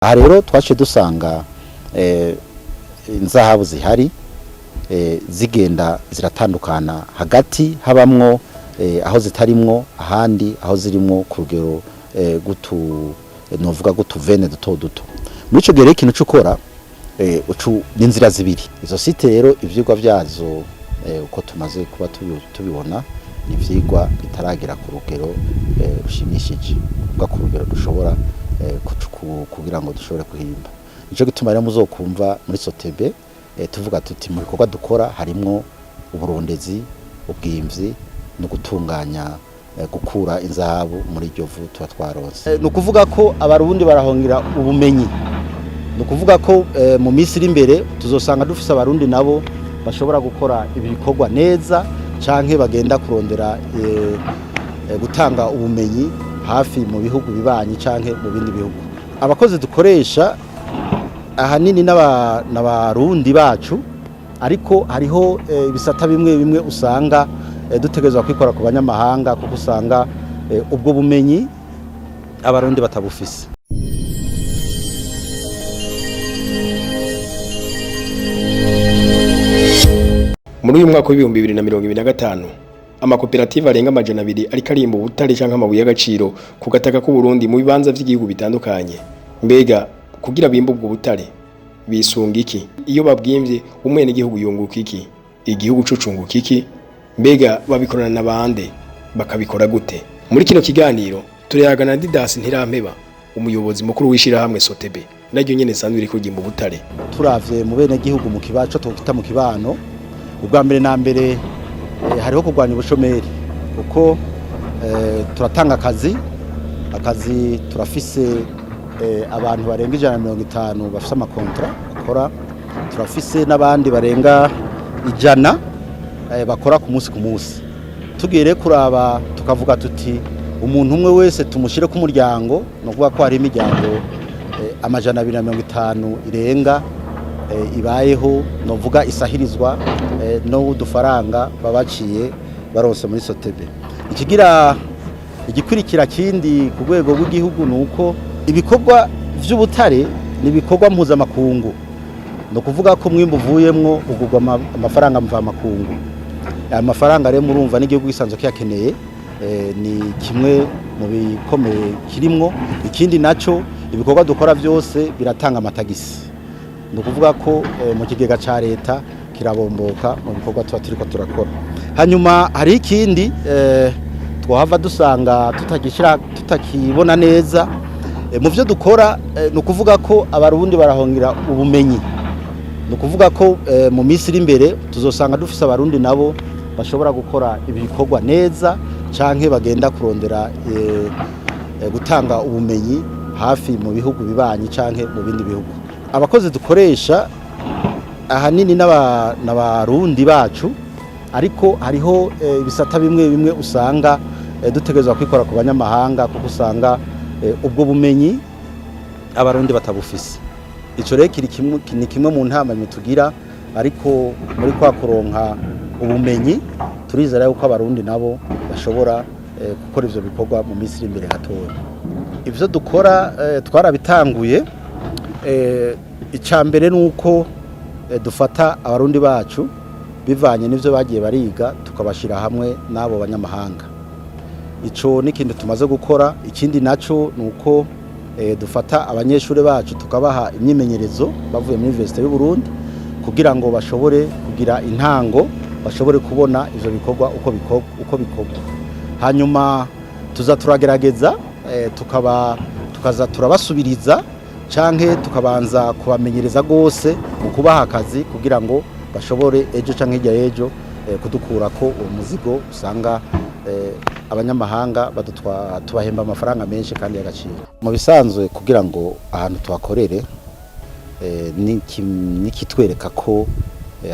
Aha rero twaciye dusanga inzahabu zihari zigenda ziratandukana hagati, habamwo aho zitarimwo, ahandi aho zirimwo ku rugero gutu novuga gutu veine duto duto. Muri ico gihe rero, ikintu cukora ucu n'inzira zibiri. Izo site rero, ivyigwa vyazo uko tumaze kuba tubibona, ni ivyigwa bitaragera ku rugero rushimishije, kuvuga ku rugero dushobora kugira ngo dushobore kuhimba. Nico gituma rero muzokumva muri SOTEBU tuvuga tuti mu bikorwa dukora harimwo uburondezi, ubwimvyi no gutunganya, gukura inzahabu muri iryo vu tuba twaronse. Ni ukuvuga ko Abarundi barahongira ubumenyi. Ni ukuvuga ko mu minsi iri imbere tuzosanga dufise Abarundi nabo bashobora gukora ibi bikorwa neza, canke bagenda kurondera gutanga ubumenyi hafi mu bihugu bibanyi canke mu bindi bihugu. Abakozi dukoresha ahanini n'Abarundi bacu, ariko hariho ibisata bimwe bimwe usanga dutegerezwa kwikora ku banyamahanga, kuko usanga ubwo bumenyi Abarundi batabufise. Muri uyu mwaka w'2025, amakoperative arenga 200 ariko arimba ubutare canke amabuye y'agaciro ku gataka k'u Burundi mu bibanza vy'igihugu bitandukanye. Mbega kugira bimbe ubwo butare bisunga iki? Iyo babwimvye, umwenegihugu yunguka iki? Igihugu cunguka iki? Mbega babikorana na bande, bakabikora gute? Muri kino kiganiro turayagana na Didas Ntirampeba, umuyobozi mukuru w'ishirahamwe SOTEBU, naryo nyene sanzwe riko ryimba ubutare. Turavye mu bene gihugu, mu kibaco twita mu kibano, ubwa mbere na mbere hariho kurwanya ubushomeri, kuko turatanga akazi. Akazi turafise abantu barenga 150 bafise ama contrats bakora, turafise n'abandi barenga 100 bakora ku munsi ku munsi. Tugiye rero kuraba, tukavuga tuti umuntu umwe wese tumushyire ku muryango, ni ukuvuga ko hari imiryango 250 irenga ibayeho, novuga isahirizwa n'udufaranga babaciye baronse muri SOTEBU. Ikigira igikurikira kindi ku rwego rw'igihugu ni uko ibikorwa vy'ubutare ni ibikorwa mpuzamakungu. Ni ukuvuga ko umwimbu uvuyemwo ugurwa amafaranga mvamakungu. Aya mafaranga rero, murumva n'igihugu gisanzwe kiyakeneye, ni kimwe mu bikomeye kirimwo. Ikindi naco, ibikorwa dukora byose biratanga amatagisi. Ni ukuvuga ko mu kigega ca leta kirabomboka mu bikorwa tuba turiko turakora. Hanyuma hari ikindi twahava dusanga tutagishyira, tutakibona neza mu byo dukora. Ni ukuvuga ko Abarundi barahongira ubumenyi. Ni ukuvuga ko mu minsi iri imbere tuzosanga dufise Abarundi nabo bashobora gukora ibikorwa neza, canke bagenda kurondera gutanga ubumenyi hafi mu bihugu bibanyi canke mu bindi bihugu. Abakozi dukoresha ahanini n'Abarundi bacu, ariko hariho ibisata bimwe bimwe usanga dutegerezwa kwikora ku banyamahanga, kuko usanga ubwo bumenyi Abarundi batabufise. Ico rero kiri kimwe, ni kimwe mu ntamamyi tugira, ariko muri kwa kuronka ubumenyi turizera yuko Abarundi nabo bashobora gukora ivyo bikorwa mu minsi iri imbere gatoya. Ivyo dukora twarabitanguye. Icya mbere ni uko dufata Abarundi bacu bivanye n'ivyo bagiye bariga, tukabashyira hamwe n'abo banyamahanga. Ico ni ikintu tumaze gukora. Ikindi naco ni uko dufata abanyeshuri bacu tukabaha imyimenyerezo bavuye muri Université y'u Burundi, kugira ngo bashobore kugira intango, bashobore kubona ivyo bikorwa uko bikorwa. Hanyuma tuza turagerageza tukaba tukaza turabasubiriza canke tukabanza kubamenyereza gose mu kubaha akazi, kugira ngo bashobore ejo canke hirya y'ejo kudukurako uwo muzigo usanga abanyamahanga badutwa, tubahemba amafaranga menshi kandi y'agaciro. Mu bisanzwe, kugira ngo ahantu tuhakorere nikitwereka ko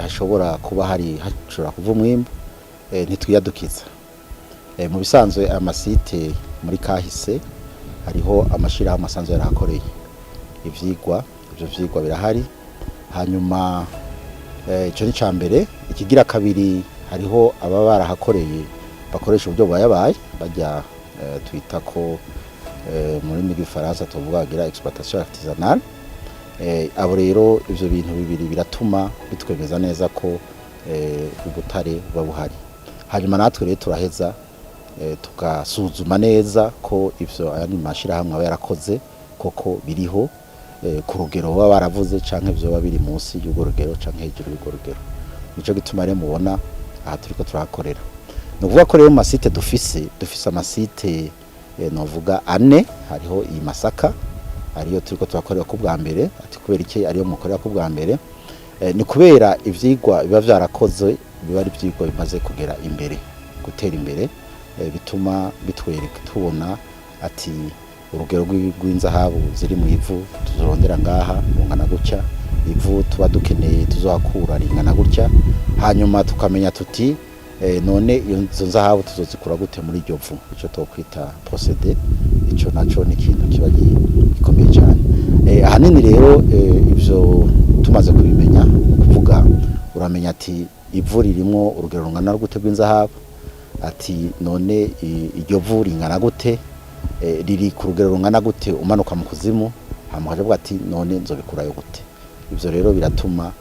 hashobora kuba hari hashobora kuva umwimbu, ntitwiyadukiza. Mu bisanzwe ama sites muri kahise hariho amashirahamwe asanzwe yarahakoreye ivyigwa, ivyo vyigwa birahari. Hanyuma ico ni ca mbere. Ikigira kabiri, hariho ababa barahakoreye bakoresha uburyo bubayabaye bajya twita ko Mu rurimi rw'igifaransa tuvuga bagira exploitation artisanale. Abo rero ivyo bintu bibiri biratuma bitwemeza neza ko ubutare buba buhari. Hanyuma natwe rero turaheza tugasuzuma neza ko ivyo ayandi mashirahamwe aba yarakoze koko biriho ku rugero baba baravuze, canke vyoba biri munsi y'urwo rugero canke hejuru y'urwo rugero. Nico gituma rero mubona aha turiko turahakorera. Ni ukuvuga ko rero mu ma sites dufise ama sites novuga ane. Hariho iyi Masaka ariyo turiko turakorera ku bwa mbere. Ati kubera iki ariyo mukorera ku bwa mbere? Ni kubera ivyigwa biba vyarakoze, biba ari ivyigwa bimaze kugera imbere, gutera imbere, bituma bitwereka, tubona ati urugero rw'inzahabu ziri mu ivu tuzorondera ngaha rungana gutya, ivu tuba dukeneye tuzohakura ringana gutya. Hanyuma tukamenya tuti none izo nzahabu tuzozikura gute muri iryo vu, ico twokwita procédé. Ico naco ni ikintu kiba gikomeye cyane. Ahanini rero ivyo tumaze kubimenya, ni ukuvuga uramenya ati ivu ririmwo urugero rungana gute rw'inzahabu, ati none iryo vu ringana gute, riri ku rugero rungana gute umanuka mu kuzimu, hama ukaja uvuga ati none nzobikurayo gute. Ivyo rero biratuma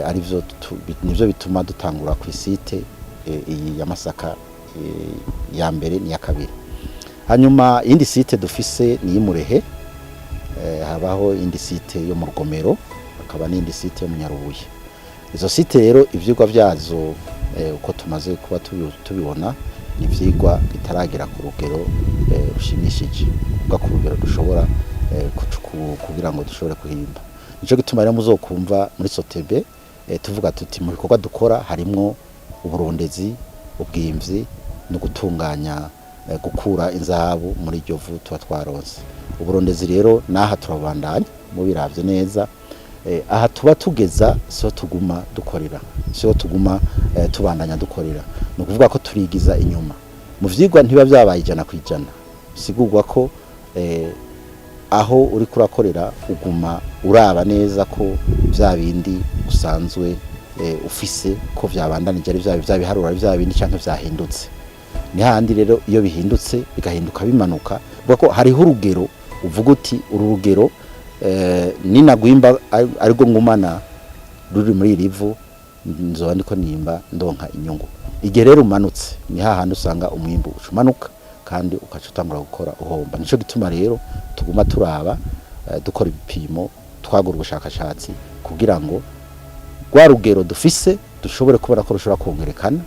arivyo nivyo bituma dutangura ku site iyi ya Masaka ya mbere n'iya kabiri. Hanyuma iyindi site dufise ni iy'Imurehe, habaho iyindi site yo mu Rugomero, hakaba n'iyindi site yo mu Nyarubuye. Izo site rero ivyigwa vyazo uko tumaze kuba tubibona, ni ivyigwa bitaragera ku rugero rushimishije, kuvuga ku rugero dushobora kugira ngo dushobore kuhimba. Nico gituma rero muzokumva muri SOTEBU tuvuga tuti mu bikorwa dukora harimwo uburondezi, ubwimvyi no gutunganya, gukura inzahabu muri iryo vu tuba twaronse. Uburondezi rero naha turabandanya. Mubiravye neza, aha tuba tugeza siho tuguma dukorera, siho tuguma tubandanya dukorera. Ni ukuvuga ko turigiza inyuma mu vyigwa, ntiba vyabaye 100%. Bisigurwa ko aho uri kurakorera uguma uraba neza ko vya bindi usanzwe ufise ko vyabandanije ari vya biharuro, ari vya bindi canke vyahindutse. Ni hahandi rero iyo bihindutse, bigahinduka bimanuka, vuga ko hariho urugero uvuga uti uru rugero ninagwimba arirwo ngumana ruri muri iri vu, nzoba ndiko nimba ndonka inyungu. Igihe rero umanutse, ni hahandi usanga umwimbu uca umanuka kandi ukaca utangura gukora uhomba. Nico gituma rero tuguma turaba, dukora ibipimo, twagura ubushakashatsi kugira ngo rwa rugero dufise dushobore kubona ko rushobora kongerekana,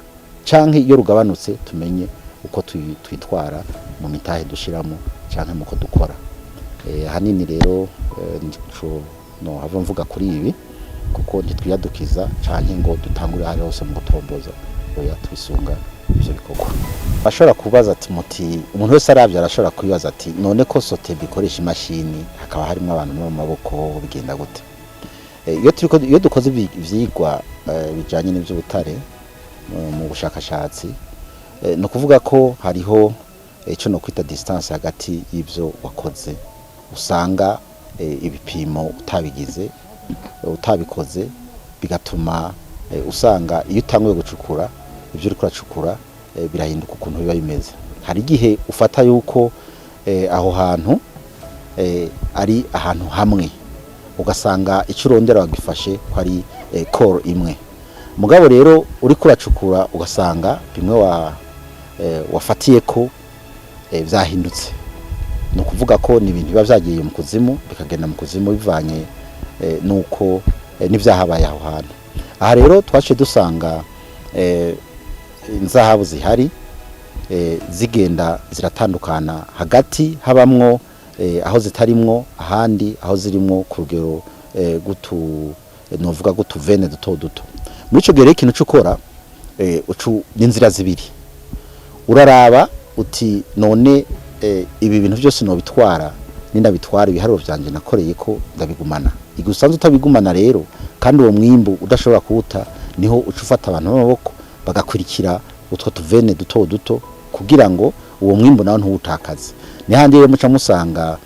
canke iyo rugabanutse tumenye uko twitwara mu mitahe dushiramo canke muko dukora. Ahanini rero nico no hava mvuga kuri ibi, kuko ntitwiyadukiza canke ngo dutangure ahari hose mu gutomboza. Oya, twisunga ivyo bikorwa. Ashobora kubaza ati muti umuntu wese aravye arashobora kwibaza ati none ko SOTEBU ikoresha imashini hakaba harimo abantu mu maboko, bigenda gute? Iyo turiko, iyo dukoze ivyigwa bijanye n'ivy'ubutare mu bushakashatsi, ni ukuvuga ko hariho ico no kwita distance hagati y'ivyo wakoze. Usanga ibipimo utabigize, utabikoze, bigatuma usanga iyo utanguye gucukura, ivyo uriko uracukura birahinduka ukuntu biba bimeze. Hari igihe ufata yuko aho hantu ari ahantu hamwe, ugasanga icyo urondera wagifashe ko ari corps imwe. Mugabo rero uriko uracukura ugasanga bimwe wafatiye ko vyahindutse. Ni ukuvuga ko ni ibintu biba vyagiye mu kuzimu, bikagenda mu kuzimu bivanye nuko n'ivyahabaye aho hantu. Aha rero twaciye dusanga inzahabu zihari zigenda ziratandukana hagati, habamwo aho zitarimwo, ahandi aho zirimwo ku rugero gutu novuga gutu veine duto duto. Muri ico gihe rero ikintu cukora ucu n'inzira zibiri. Uraraba uti none ibi bintu byose nobitwara, nindabitwara ibiharuro vyanje nakoreye ko ndabigumana? Igihe usanzwe utabigumana rero kandi uwo mwimbu udashobora kuwuta, niho uca ufata abantu b'amaboko bagakurikira utwo tu veine duto duto kugira ngo uwo mwimbu nawe ntuwutakaze. Ni handi rero muca musanga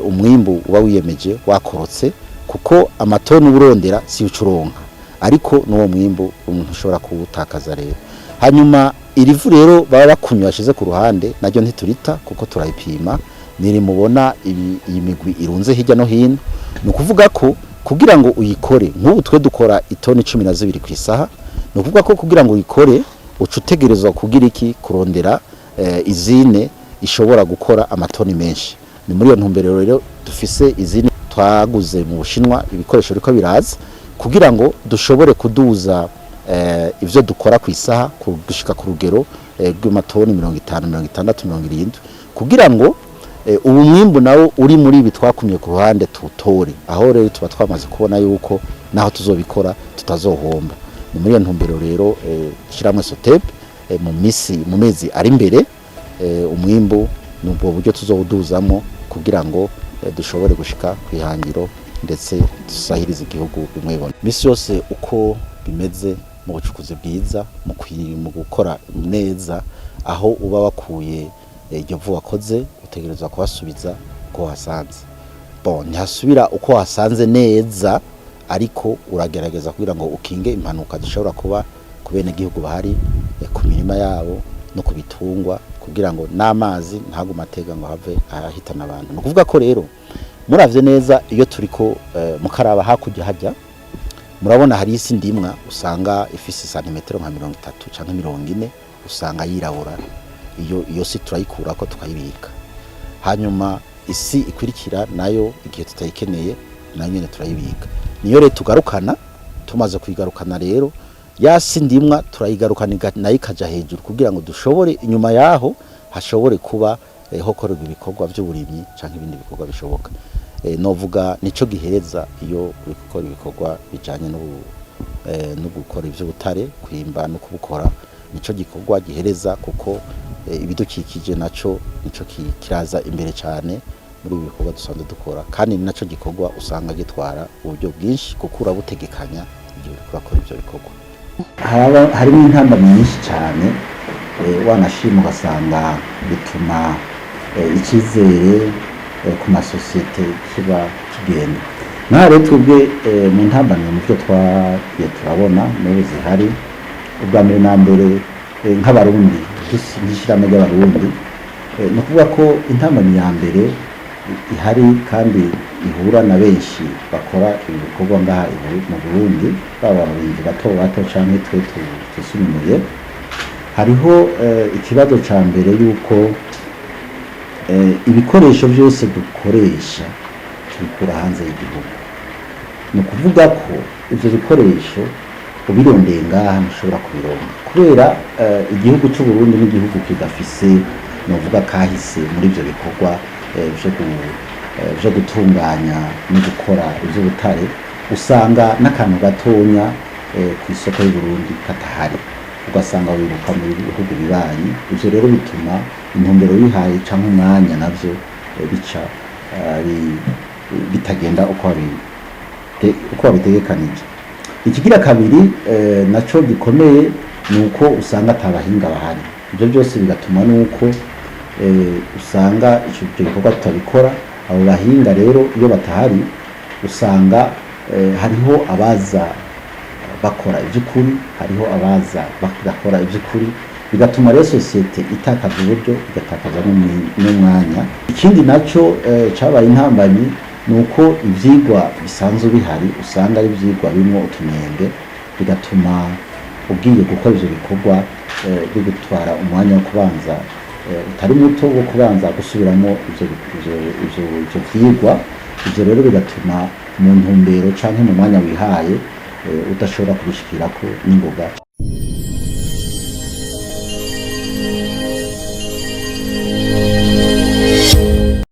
umwimbu uba wiyemeje wakorotse, kuko amatoni uburondera si ucuronka, ariko n'uwo mwimbu umuntu ushobora kuwutakaza rero. Hanyuma iri vu rero baba bakunywa bashize ku ruhande, naryo ntiturita kuko turayipima. Niri mubona iyi migwi irunze hirya no hino. Ni ukuvuga ko kugira ngo uyikore, nk'ubu twe dukora itoni 12 ku isaha, ni ukuvuga ko kugira ngo uyikore uca utegerezwa kugira iki? Kurondera usine ishobora gukora amatoni menshi. Ni muri iyo ntumbero rero dufise usine twaguze mu Bushinwa, ibikoresho biriko biraza kugira ngo dushobore kuduza ivyo dukora ku isaha gushika ku rugero rw'amatoni 50, 60, 70, kugira ngo ubu mwimbu nawo uri muri ibi twakumye ku ruhande tuwutore. Aho rero tuba twamaze kubona yuko naho tuzobikora tutazohomba. Ni muri iyo ntumbero rero ishyirahamwe SOTEB mu misi mu mezi ari imbere umwimbu ni ubwo buryo tuzowuduzamo kugira ngo dushobore gushika ku ihangiro, ndetse dusahirize igihugu bimwe bibona. Misi yose uko bimeze mu bucukuzi bwiza, mu gukora neza, aho uba wakuye iryo vu wakoze utegerezwa kuhasubiza uko wasanze. Bon, ntihasubira uko wasanze neza, ariko uragerageza kugira ngo ukinge impanuka zishobora kuba ku benegihugu bahari, ku mirima yabo no ku bitungwa, kugira ngo n'amazi ntagume atega ngo have ahitana abantu. Ni ukuvuga ko rero muravye neza, iyo turiko mukaraba hakurya hajya, murabona hari isi ndimwa usanga ifise santimetero nka 30 canke 40, usanga yirabura. Iyo si turayikurako tukayibika, hanyuma isi ikurikira nayo igihe tutayikeneye nayo nyene turayibika. Niyo rero tugarukana. Tumaze kuyigarukana rero, ya si ndimwa turayigarukana, nayo ikaja hejuru kugira ngo dushobore inyuma yaho hashobore kuba hokorerwa ibikorwa by'uburimyi canke ibindi bikorwa bishoboka. Novuga nico gihereza iyo uri gukora ibikorwa bijanye no gukora ivy'ubutare, kwimba no kubukora, nico gikorwa gihereza, kuko ibidukikije naco nico kiraza imbere cyane muri ibi bikorwa dusanzwe dukora, kandi ni naco gikorwa usanga gitwara uburyo bwinshi, kuko urabutegekanya igihe uriko urakora ivyo bikorwa. Harimo intambamyi nyinshi cyane, wanashima ugasanga bituma icyizere ku masosiyete kiba kigenda. Nkaha rero twebwe mu ntambamyi, mu byo twagiye turabona n'ubu zihari, ubwa mbere na mbere nk'Abarundi, nk'ishyirahamwe ry'Abarundi, ni ukuvuga ko intambamyi ya mbere ihari kandi ihura na benshi bakora ibi bikorwa ngaha mu Burundi, baba abarimyi bato bato canke twe twisununuye, hariho ikibazo ca mbere yuko ibikoresho byose dukoresha tubikura hanze y'igihugu. Ni ukuvuga ko ivyo bikoresho ubirondeye ngaha ntushobora kubironka, kubera igihugu c'u Burundi n'igihugu kidafise, novuga, kahise muri ivyo bikorwa vyo gutunganya no gukora ivy'ubutare. Usanga n'akantu gatonya ku isoko y'u Burundi katahari, ugasanga wiruka mu bihugu bibanyi. Ivyo rero bituma intumbero wihaye canke umwanya navyo bica bitagenda uko wabitegekanije. Ikigira kabiri naco gikomeye ni uko usanga atabahinga bahari. Ibyo byose bigatuma nuko usanga ivyo bikorwa tutabikora. Abo bahinga rero iyo batahari, usanga hariho abaza bakora iby'ukuri, hariho abaza bagakora iby'ukuri, bigatuma rero sosiyete itakaza uburyo, igatakaza n'umwanya. Ikindi nacyo cabaye intambamyi ni uko ivyigwa bisanzwe bihari usanga ari ivyigwa birimwo utunenge, bigatuma ugiye gukora ivyo bikorwa bigutwara umwanya wo kubanza utari muto wo kubanza gusubiramo ivyo vyigwa. Ivyo rero bigatuma mu ntumbero canke mu mwanya wihaye udashobora kubishikirako n'ingoga.